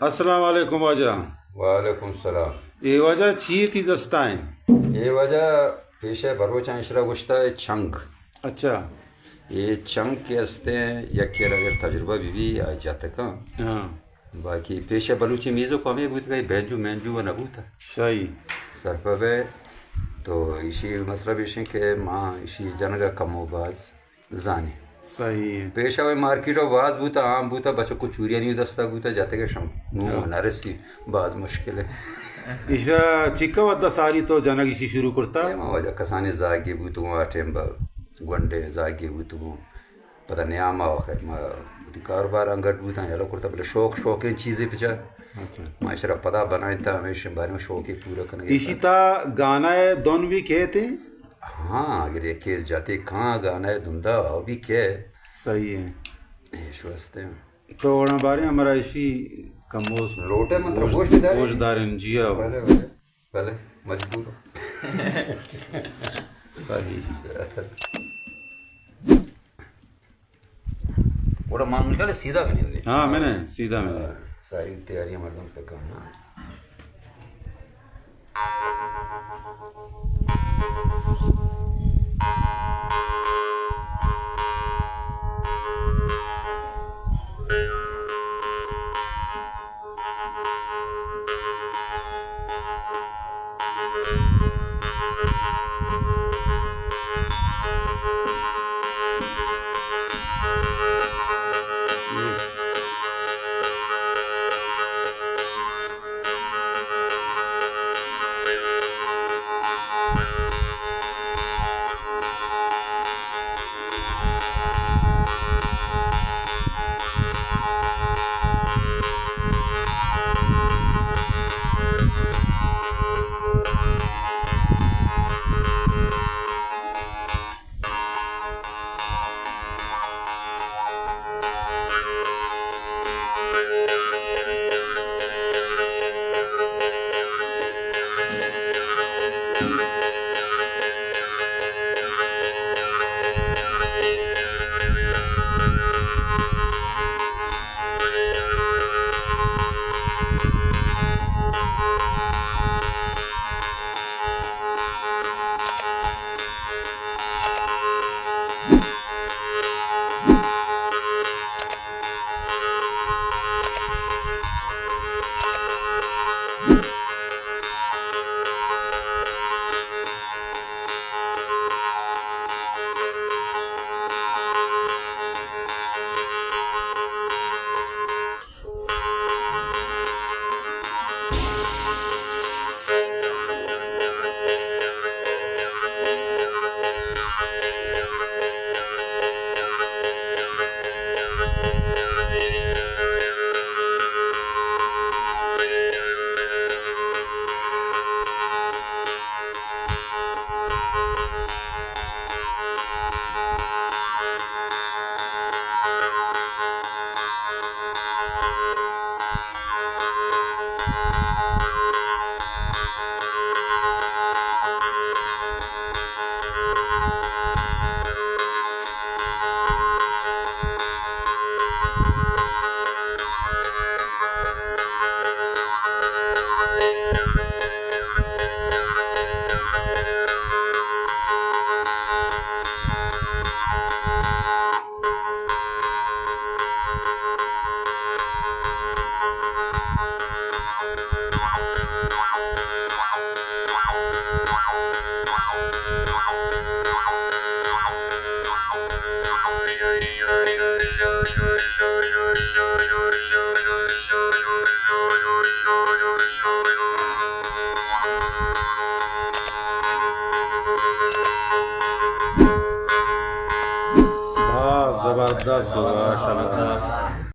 السلام علیکم واجہ۔ وعلیکم السلام۔ اے واجہ چی تئی دستا ایں؟ اے واجہ پیشے بلوچاں اشرا گوشتا اے چنگ۔ اچھا۔ اے چنگ کہ استیں، یکے را اگر تجربہ بی بی، آ جتکاں۔ ہاں۔ باقی پیشے بلوچی میوزک ہمے بوتگا، بینجو مینجو و نبوتا۔ شاہی۔ سرپد بے تو ایشی مطلب ایشیں کہ ما ایشی جنگا کم و باز زانیں۔ صحیح۔ پیشا وے مارکیٹ ءَ باز بوتا، عام بوتا، بچکو چوریانی دستا بوتا، جاتے کہ شم نو ہاں۔ نرسی، باز مشکل ہے۔ ایشا چکا ودا ساری تو جنگ ایشی شروع کرتا؟ اے ما واجہ کسانی زاگی بوتو، آ ٹیم با گونڈے زاگی بوتو۔ پدا نیام آخر ما وتی کاروبار انگٹ بوتاں، یلو کرتا، بلے شوق، شوقیں چیزے پچا۔ اچھا۔ ما ایشرا پدا بنائیں تا ہمیشہ بارے میں شوقی پورا کنگے۔ ایشی تا گانا ہے دون بھی کہتے؟ ہاں، اگر یکے جاتے کاں گانا ہے دندا، او بھی کہے۔ صحیح ہے۔ ایشو ہستے۔ تو اوڑا بارے ہمارا ایشی کموس لوٹے من ترا گوش دارے؟ گوش دارے، جی ہاں۔ بلے، بلے، بلے، مجبور۔ صحیح۔ اوڑا مان مجھے سیدھا میں نہیں دے۔ ہاں، میں نے سیدھا میں نے۔ ساری تیاری مردم پہ کہنا۔ واہ، زبردست، واہ، شاباش۔